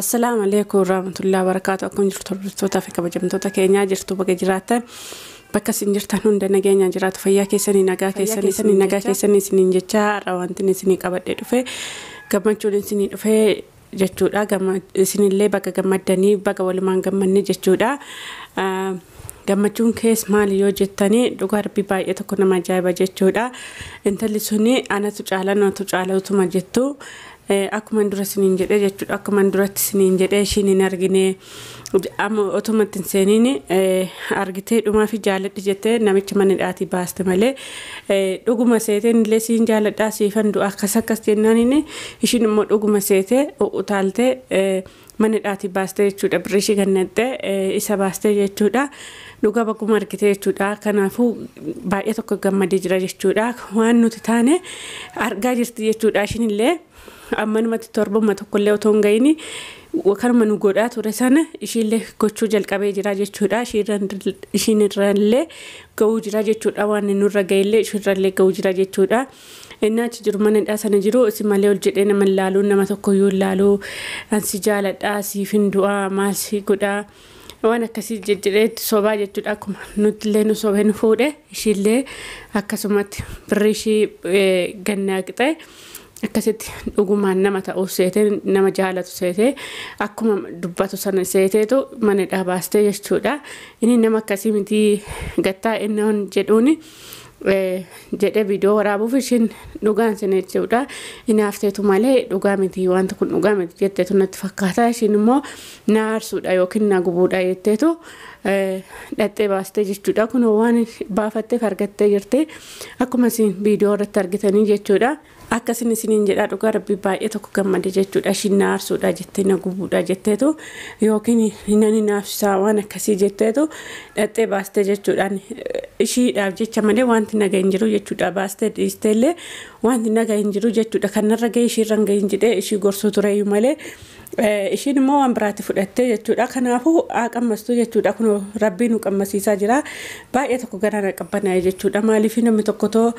Assalaamu alaikum warahmatullahi wabarakatuh. Akkam jirtu hordoftoota fi kabajamtoota keenyaa jirtu baga jiraattan bakka isin jirtan hunda nageenya jiraatu fayyaa keessanii nagaa keessanii nagaa keessanii isiniin jecha har'a wanti isinii qabadhee dhufe gammachuun isinii dhufe jechuudha. Isinillee baga gammaddanii baga walumaan gammanne jechuudha. Gammachuun kees maali yoo jettanii dhugaa rabbii baay'ee tokko nama ajaa'iba jechuudha. Intalli suni anatu caala anatu caala utuma jettu akkuma dura isiniin jedhee jechuudha. Akkuma duratti isiniin jedhee ishiin hin argine amma otuma ittiin seeniin argitee dhumaa fi jaaladhi jettee namicha mana hidhaatii baaste malee dhuguma seeteen illee siin jaaladhaa siifan du'a akkas akkas jennaan ishiin immoo dhuguma seetee utaaltee mana hidhaatii baastee jechuudha. Birri ishii gannattee isa baastee jechuudha. Dhugaa bakkuma argite jechuudha. Kanaafuu baay'ee tokko gammadee jira jechuudha. Waan nuti taane argaa jirti jechuudha. Ishiin illee ammanumatti torbuma tokkollee otoo hin gahin kanuma nu godhaa ture sana ishiillee gochuu jalqabee jira jechuudha. Ishiin irrallee ga'uu jira jechuudha. Waan nurra ga'ellee ishiirrallee ga'uu jira jechuudha. Inni achi jiru mana hidhaa sana jiru isin malee ol jedhee nama hin laalu nama tokkoyyuu hin laalu ansi jaaladhaa siif hin du'aa maal si godhaa waan akkasii jedhee sobaa jechuudha. Akkuma nuti illee nu sobee nu fuudhe ishiillee akkasumatti birri ishii gannaa qixee akkasitti dhugumaan nama ta'uu seetee nama jaalatu seetee akkuma dubbatu sana seeteetu mana hidhaa baastee jechuudha. Inni nama akkasii miti gattaa inni jedhuuni jedhee viidiyoo waraabuuf ishiin dhugaan sin jechuudha. Inni hafteetu malee dhugaa miti wanta kun dhugaa miti jetteetu natti fakkaata. Ishiin immoo na aarsuudha yookiin na gubuudha jetteetu dhattee baastee jechuudha. Kun waan baafatteef argattee jirti. Akkuma isin viidiyoo irratti argitanii jechuudha. Akkasin isiniin jedhaa dhugaa rabbii baay'ee tokko gammade jechuudha. Ishiin na aarsuudha jettee na gubuudha jetteetu yookiin nani naafsisaa waan akkasii jetteetu dhattee baastee jechuudhaan ishiidhaaf jecha malee wanti naga hin jiru jechuudha. Baastee dhiistee illee wanti naga hin jiru jechuudha. Kanarra ga'e ishiirra hin gahin jedhee ishii gorsuu tureyyuu malee ishiin immoo waan biraatti fudhattee jechuudha. Kanaafuu haa qammastuu jechuudha. Kun rabbiin nu qammasiisaa jira. Baay'ee tokko garaa na qabbanaa'e jechuudha. Maaliif namni tokko too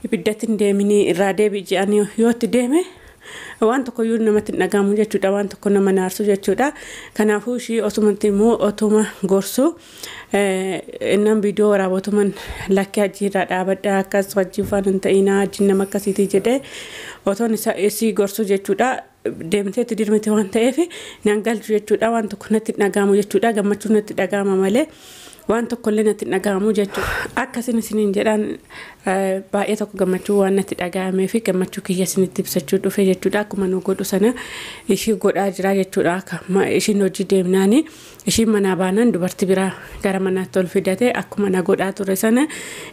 ibiddatti hin deeminii irraa deebi'i jedhanii yoo itti deeme waan tokkoyyuu namatti hin dhagahamu jechuudha. Waan tokko nama naarsu jechuudha. Kanaafuu ishii osumatti immoo otuma gorsu innaan viidiyoo waraabotuman lakkee ajiirraa dhaabadhaa akkas wajjin faana hin ta'inaa ajiin nama akkasiitii jedhee otoon isa isii gorsu jechuudha. Deemteetti dirmite waan ta'eef naan galchu jechuudha. Waan tokko natti dhagahamu jechuudha. Gammachuun natti dhagahama malee waan tokkollee natti dhagahamu jechuudha. Akkasin isiniin jedhaan baay'ee tokko gammachuu waan natti dhagahamee fi gammachuu kiyya isinitti ibsachuu dhufe jechuudha. Akkuma nu godhu sana ishii godhaa jira jechuudha. Akka ishiin hojii deemnaani ishiin manaa baanaan dubartii biraa gara manaatti ol fidate akkuma na godhaa ture sana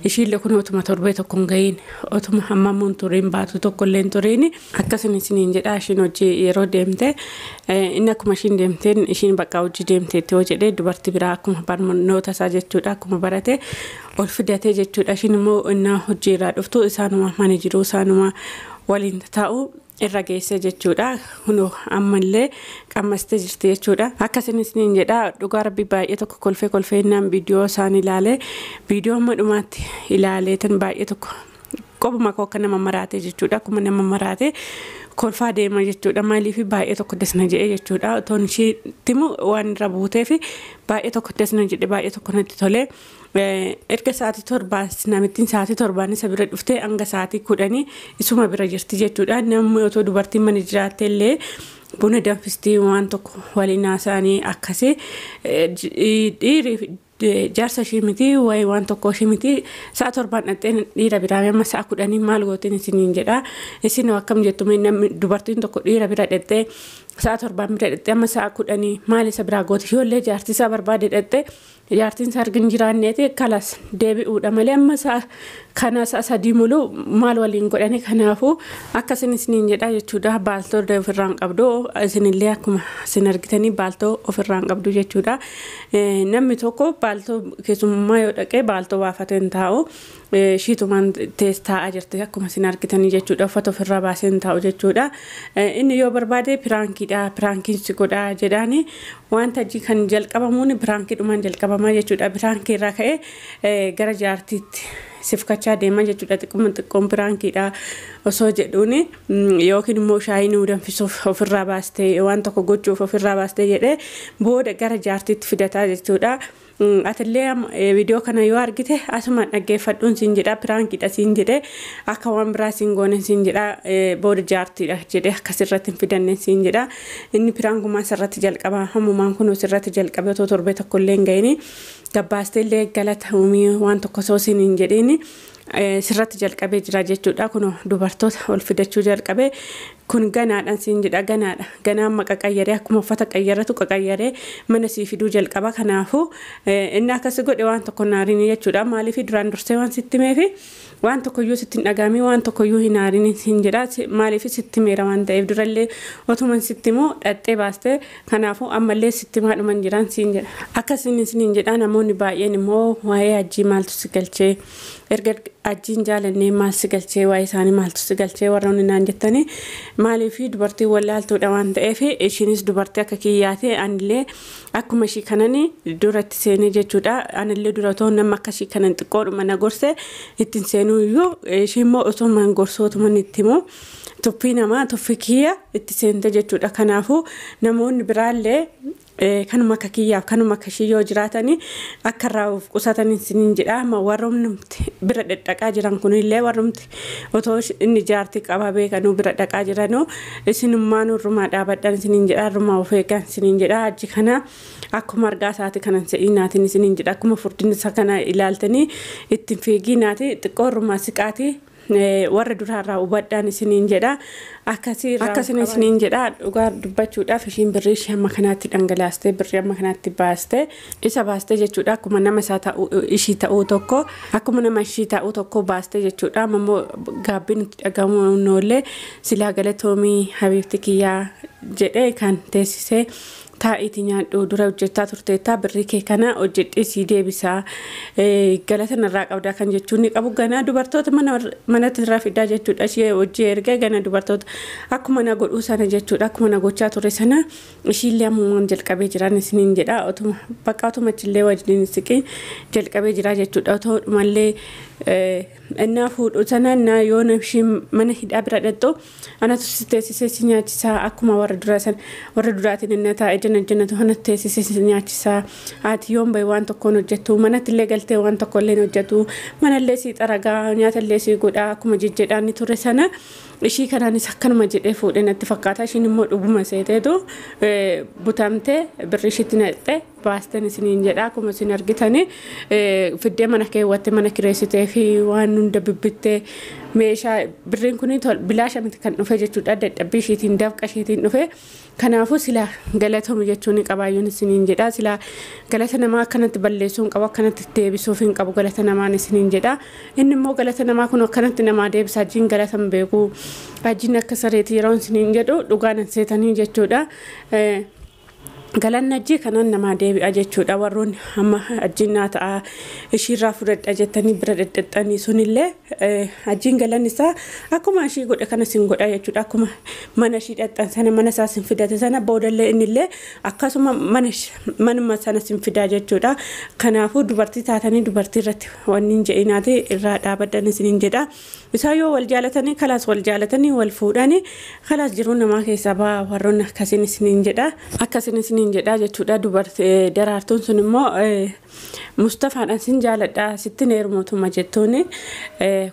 ishiillee kun otuma torbee tokko hin gahiin otuma hammamuu hin turiin baatu tokkollee hin turiin akkasin isiniin jedhaa. Ishiin hojii yeroo deemte inni akkuma ishiin deemteen ishiin bakka hojii deemteetti yoo jedhee dubartii biraa akkuma barnoota isaa jechuudha akkuma barate ol fidatee jechuudha. Ishiin immoo innaa hojii irraa dhuftu isaanuma mana jiru isaanuma waliin taa'u irra geesse jechuudha. Kunoo ammallee qammastee jirti jechuudha. Akkasin isiniin jedhaa dhugaa rabbii baay'ee tokko kolfee kolfee innaan viidiyoo isaan ilaalee viidiyoo amma dhumaatti ilaalee tan baay'ee tokko qobuma koo akka nama maraate jechuudha. Akkuma nama maraate kolfaa deema jechuudha. Maaliif baay'ee tokko desna jedhee jechuudha. Otoon ishiitti immoo waan irra buutee fi baay'ee tokko desna jedhe baay'ee tokko natti tolee. Erga sa'aatii 7 namittiin sa'aatii 7 isa bira dhuftee hanga sa'aatii 10 isuma bira jirti jechuudha. Namni otoo dubartiin mana jiraatte illee buna danfistii waan tokko waliin haasa'anii akkasii dhiirri jaarsa ishii miti wayi waan tokko ishii miti sa'a 7 dhaqxee dhiira biraa amma sa'a 10 maal gooteen isiniin jedha. Isin akkam jettu namni dubartiin tokko dhiira bira dhaqxee sa'a 7 bira dhaqxee amma sa'a 10 maal isa biraa gooti yoollee jaarti isaa barbaade dhaqxee jaartiin isaa argin jiraanneeti kalas deebi'uudha malee amma sa'a kana sa'a 3 muluu maal waliin godhani. Kanaafuu akkasin isiniin jedha jechuudha. Baaltoo ofirraan qabdu isinillee akkuma isin argitanii baaltoo ofirraan qabdu jechuudha. Namni tokko baaltoo keessummaa yoo dhaqee baaltoo baafatee hin taa'u ishiitumaan taa'aa jirti akkuma isin argitanii jechuudha. Uffata ofirraa baasee hin taa'u jechuudha. Inni yoo barbaade piraankiidha piraankiin si godhaa jedhaani wanta kan jalqabamuun piraankiidhumaan jalqabamaa jechuudha. Piraankii irraa ka'ee gara jaartiitti sifkachaa deema jechuudha. Xiqquma xiqqoon piraankiidha osoo jedhuun yookiin immoo shaayii nuu danfisuuf ofirraa baastee waan tokko gochuuf ofirraa baastee jedhee booda gara jaartiitti fidataa jechuudha. Atillee viidiyoo kana yoo argite asumaan dhaggeeffadhuun siin jedha, piraankiidha siin jedhe, akka waan biraa siin goone siin jedha, booda jaartiidha jedhe akkasirratti hin fidanne siin jedha. Inni piraankumaa sirratti jalqaba, hammumaan kun sirratti jalqabe otoo torbee tokko illee hin ga'ini gabbaastee illee galata uumii waan tokko osoo siin hin jedhiini sirratti jalqabee jira jechuudha. Kun dubartoota ol fidachuu jalqabe kun ganaadhaan siin jedha, ganaadha. Ganaan maqa qayyaree akkuma uffata qayyaratu qaqayyaree mana sii fiduu jalqaba. Kanaafuu inni akkas godhe waan tokko naarini jechuudha. Maaliif duraan dursee waan sitti himeefi waan tokkoyyuu sitti hin dhagahamii, waan tokkoyyuu hin aarini siin jedha. Maaliif sitti himeera waan ta'eef durallee otuman sitti himu dhaxxee baastee, kanaafuu ammallee sitti himaadhuman jiran siin jedha. Akkasiin isiniin jedha. Namoonni baay'een immoo waa'ee hajjii maaltu si galchee, erga hajjiin jaalannee maal si galchee, waa'ee isaanii maaltu si galchee warroonni naan jettanii, maaliif dubartii wallaaltuudha waan ta'eef ishiinis dubartii akka kiyyaate, anillee akkuma ishii kanani duratti seenee jechuudha. Anillee dura otoo nama akka ishii kanan xiqqoodhuma na gorse ittiin seenuu iyyuu, ishii immoo osoo man gorsootuma itti himu tuffii namaa tuffii kiyya itti seente jechuudha. Kanaafuu namoonni biraallee kanuma akka kiyyaaf kanuma akka ishii yoo jiraatanii akka irraa of qusatan isiniin jedha. Amma warroomti bira dhadhaqaa jiran kunillee, warroomti otoo inni jaartii qabaa beekanuu bira dhaqaa jiranuu, isinummaan irrumaa dhaabadhan isiniin jedha, irrumaa of eegan isiniin jedha. Achi kana akkuma argaa isaati kanan se'iinaatiin isiniin jedha. Akkuma furdina isa kana ilaaltanii ittiin fiigiinaati, xiqqoo irrumaa siqaatii warra duraarraa hubadhaan isiniin jedha. Akkasii akkasina isiniin jedha. Dhugaa dubbachuudhaaf ishiin birrii ishee amma kanaatti dhangalaastee, birrii amma kanaatti baastee isa baastee jechuudha. Akkuma nama isaa ta'uu ishii ta'uu tokko, akkuma nama ishii ta'uu tokko baastee jechuudha. Amma immoo gaabbiin itti dhagahamu noollee silaa galatoomii habiibti kiyyaa jedhee kan teessisee taa'iitii nyaadhu, dura hojjechaa turteettaa, birrii kee kana hojjedhee sii deebisaa, galata narraa qabdaa kan jechuun ni qabu. Ganaa dubartoota manatti irraa fidaa jechuudha. Ishee hojii erga gana dubartoota akkuma na godhuu sana jechuudha, akkuma na gochaa ture sana ishiillee ammumaan jalqabee jiran isiniin jedha. Otuma bakka otuma achillee wajjin siqee jalqabee jira jechuudha. Otoo dhumallee innaa fuudhu sana innaa yoo isheen mana hidhaa bira dhaqxu anatu si teessisee si nyaachisaa, akkuma warra duraa sana warra duraatiin inni taa'ee jana jannatu anatu teessisee si nyaachisaa, ati yoon bahe waan tokkoon hojjettu, manatti illee galtee waan tokko illee hojjettu, manallee si xaragaa, nyaatallee si godhaa akkuma jejjedhaan ni ture sana ishii kanaanis akkanuma jedhee fuudhee natti fakkaata. Ishiin immoo dhuguma seeteetu butamtee birri ishiitti naqxee baastan isiniin jedha. Akkuma isin argitanii fiddee mana keewwatte, mana kireessitee fi waan hunda bibbittee meeshaa birriin kun bilaasha miti kan dhufe jechuudha. Dadhabbii ishiitiin, dafqa ishiitiin dhufe. Kanaafuu silaa galatoomi jechuun ni qabaayyuun isiniin jedha. Silaa galata namaa akkanatti balleessuu hin qabu, akkanatti deebisuuf hin qabu galata namaan isiniin jedha. Inni immoo galata namaa kun akkanatti namaa deebisa. Ajiin galata hin beeku, ajiin akka sareetii yeroo isiniin jedhu dhugaan hin seetanii jechuudha. Galanni ajjii kanaan namaa deebi'a jechuudha. Warroonni amma ajjiin naa ta'a ishiirraa fudhadha jettanii bira dhadhaxxanii sunillee ajjiin galanni isaa akkuma ishii godhe kana sin godha jechuudha. Akkuma mana ishii dhadhan sana mana isaa sin fidate sana boodallee innillee akkasuma manuma sana sin fidaa jechuudha. Kanaafuu dubartii taatanii dubartii irratti wanni hin je'inaati, irraa dhaabadhan isiniin jedha. Isaan yoo wal jaalatanii kalaas wal jaalatanii wal fuudhanii kalaas jiruu namaa keessaa ba'a warroonni akkasiin isiniin jedha. Akkasiin isiniin jedha jechuudha. Dubartii Daraartuun sun immoo Mustafaadhaan sin jaaladha, sittin heerumutuma jettuuni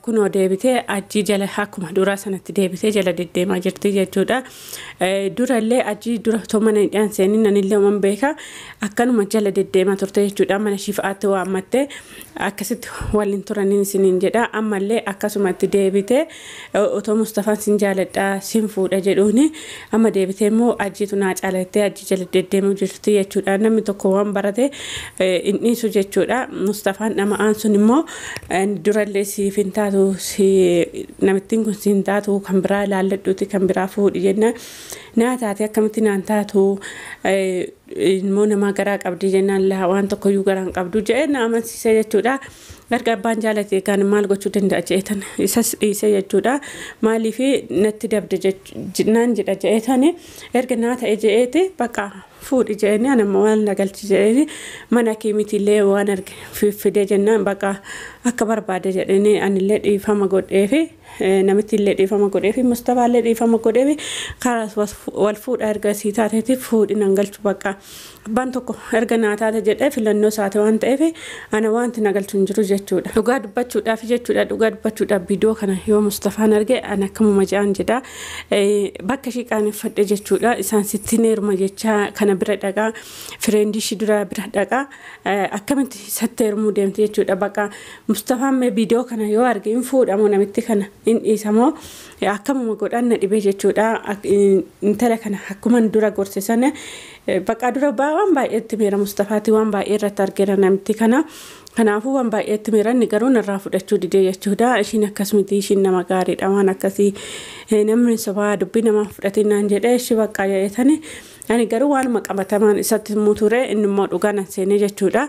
kunoo deebitee ajjii jala akkuma duraa sanatti deebitee jala deddeemaa jirti jechuudha. Durallee ajjii dura otoo mana hidhaan seenin anillee uuman beeka akkanuma jala deddeemaa turte jechuudha. Mana ishii fa'aatti waammattee akkasitti waliin turaniin isiniin jedha. Ammallee akkasumatti deebitee otoo Mustafaan sin jaaladha, sin fuudha jedhuuni amma deebitee immoo ajjiitu naa caalattee ajjii jala deddeemuu jirti jechuudha. Namni tokko waan barate hin dhiisu jechuudha. Mustafaan dhama'aan sun immoo durallee siif hin taatu, namittiin kun siin taatu, kan biraa ilaalladhuuti kan biraa fuudhi jenna. Naa taate, akkamitti naan taatu, immoo namaa garaa qabdi jennaan laa waan tokkoyyuu garaa hin qabdu jedhee na amansiise jechuudha. Erga abbaan jaalate kan maal gochuu danda'a jedheetan isas dhiise jechuudha. Maaliif natti dabde naan jedha jedheetani erga naa ta'e jedheeti bakka Fuudhi jedhanii ani ammoo waan nagalchi jedhanii mana keemitiillee waan arge fidee jennaan bakka akka barbaade jedhanii anillee dhiifama godheefi namitti illee dhiifama godheefi Mustafaallee dhiifama godheefi karaa wal fuudha erga sii taateeti fuudhi nan galchu bakka abbaan tokko erga naa taate jedhee filannoo isaati waan ta'eef ana wanti na galchu hin jiru jechuudha. Dhugaa dubbachuudhaaf jechuudha dhugaa dubbachuudhaaf viidiyoo kana yoo Mustafaan arge ana akkamuma ja'an jedha bakka ishii qaaneffadhe jechuudha isaan sitti heeruma jecha kana bira dhaqaa fireendii ishii dura bira dhaqaa akkamitti isatti heerumuu deemte jechuudha bakka Mustafaan mee viidiyoo kana yoo arge hin fuudhamoo namitti kana hin dhiisamoo akkamuma godhan na dhibee jechuudha intala kana akkuma dura gorse sana bakka dura waan baay'eetti meera Mustafaati waan baay'ee irratti argeera namitti kana. Kanaafuu waan baay'eetti meeranni garuu narraa fudhachuu didee jechuudha. Ishiin akkasumatti ishiin nama gaariidha waan akkasii namni sobaa dubbii namaa fudhatinaan jedhee ishii bakka jedhetani. Ani garuu waanuma qabatamaan isatti himuu ture inni immoo dhugaa nan seenee jechuudha.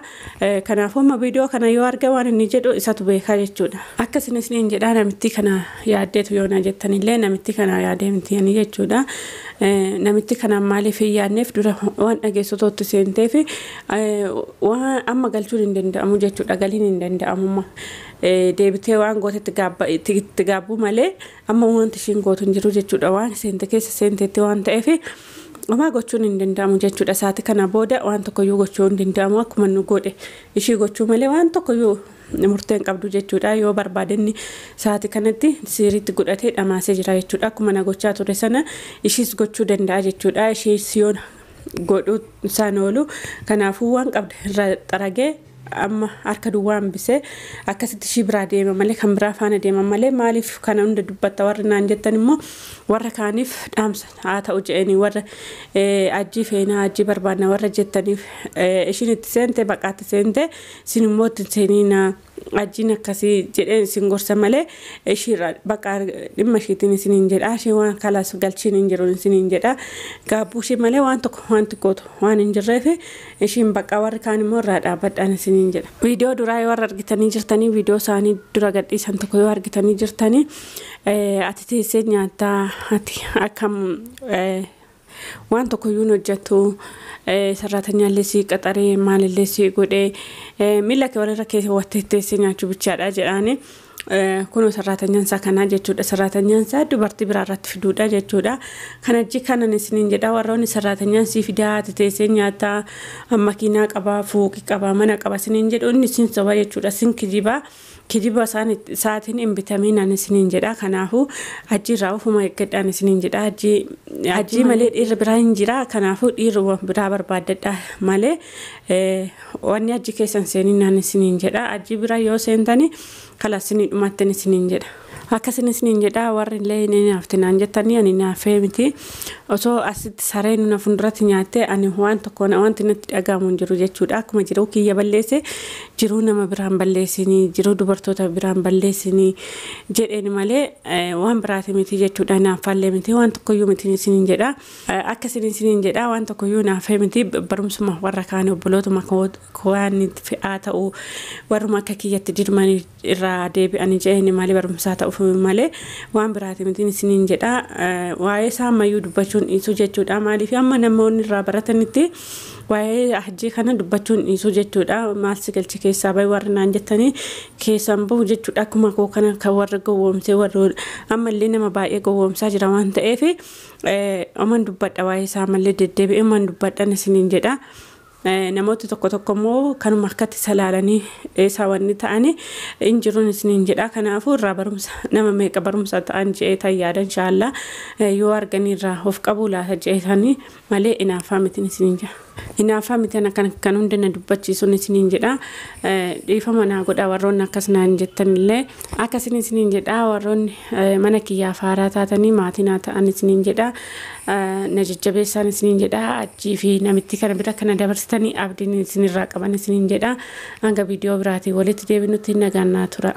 Kanaafuu amma viidiyoo kana yoo arge waan inni jedhu isatu beekaa jechuudha. Akkasumas niin jedhaa namitti kana yaaddeetu yoo na jettanillee namitti kana yaadee miti ani jechuudha. Namitti kana maaliif hin yaadneef dura waan dhageessotootti seenteef waan amma galchuun hin danda'amu jechuudha. Galiin hin danda'amumma. Deebitee waan gootetti itti gaabbuu malee amma wanti ishiin gootu hin jiru jechuudha. Waan seente keessa seenteetti waan ta'eef homaa gochuun hin danda'amu jechuudha. Saati kana booda waan tokkoyyuu gochuu hin danda'amu akkuma nu godhe ishii gochuu malee waan tokkoyyuu murteen qabdu jechuudha. Yoo barbaadanni saati kanatti sirriitti godhatee dhamaasee jira jechuudha. Akkuma na gochaa ture sana ishiis gochuu danda'a jechuudha. Ishiis yoo godhuu isaan oolu kanaafuu waan qabde irraa xaragee amma harka duwwaa hambisee akkasitti ishii biraa deema malee kan biraa faana deema malee maaliif kana hunda dubbatta warri naan jettan immoo warra kaaniif dhaamsa haa ta'u jedhanii warra ajjii feenaa ajjii barbaadna warra jettaniif ishiin itti seente baqaatti seente isin immoo itti seeniina ajjiin akkasii jedheen isin gorsa malee ishiirra baqa dhimma ishiitiin isiniin jedha ishee waan kalaas galchiin hin jiru isiniin jedha gaabbuu ishee malee waan tokko waan xiqqootu waan hin jirreef ishiin baqa warri kaan immoo irraa dhaabbadhaan isiniin jedha. Viidiyoo duraa yoo argitanii jirtanii viidiyoo isaanii dura gadhiisan tokko yoo argitanii jirtanii ati teessee nyaataa ati akkam waan tokkoyyuu hin hojjetu sarraatanyaallee sii qaxaree maalillee sii godhee miila kee walirra keessa teessee nyaachuu bichaadha jedhaani. Kunoo sarraatanyaan isaa kanaa jechuudha. Sarraatanyaan isaa dubartii biraa irratti fiduudha jechuudha. Kana ji kanan isiniin jedha warroonni sarraatanyaan sii fidaa ati teessee nyaataa makiinaa qabaa fuuqii qabaa mana qaba isiniin jedhu inni isin soba jechuudha. Isin kijibaa kijiba isaatiin hin bitamiin isiniin jedha. Kanaafuu ajjiirraa ofuma eeggadhaan isiniin jedha. Ajjii malee dhiirri biraa hin jira. Kanaafuu dhiirri biraa barbaaddadha malee wanni ajji keessan seeniin isiniin jedha. Ajjii biraa yoo seentani kalas isinii dhumattan isiniin jedha. Akkasini isiniin jedha warri illee ni naafte naan jettanii ani naafee miti. Osoo asitti sareen na fuulduratti nyaattee ani waan tokko wanti natti dhagahamu hin jiru jechuudha. Akkuma jiru kiyya balleesse jiruu nama biraan balleessinii jiruu dubartoota biraan balleessinii jedheen malee waan biraati miti jechuudha. Naaffallee miti waan tokkoyyuu miti isiniin jedha. Akkasini isiniin jedha waan tokkoyyuu naafee miti barumsuma warra kaan obbolootuma waan fe'aa ta'u warruma akka kiyyatti dirmanii irraa deebi'anii jedheen malee barumsaa ta'uuf malee waan biraati miti isiniin jedha. Waa'ee isaa ammayyuu dubbachuun dhiisuu jechuudha. Maaliif amma namoonni irraa baratanitti waa'ee hajjii kana dubbachuun dhiisuu jechuudha. Maal si galchi keessaa bahi warri naan jettanii keessaan bahu jechuudha. Akkuma koo kana kan warra gowwoomsee warra ammallee nama baay'ee gowwoomsaa jira waan ta'eef oman dubbadha waa'ee isaa ammallee deddeebi'ee oman dubbadhan isiniin jedha. Namooti tokko tokko immoo kanuma akkatti salaalanii isaa wanni ta'anii hin jiruun isiniin jedha. Kanaafuu irraa barumsa nama meeqa barumsa ta'an je'ee tayyaada inshaallaa yoo arganii irraa of qabuu laata je'etanii malee inaaffaa mitiin isiniin jedha. Inaaffaa mitiin kan hunda na dubbachiisuun isiniin jedha. Dhiifama naa godha warroonni akkas naan jettanillee akkasin isiniin jedha warroonni mana kiyyaaf haaraa taatanii maatii naa ta'an isiniin jedha. Na jajjabeessaan isiniin jedha. Ajjii fi namitti kana bira kana dabarsitanii abdiin isinirraa qaban isiniin jedha. Hanga viidiyoo biraatiin walitti deebinutti nagaan naa tura.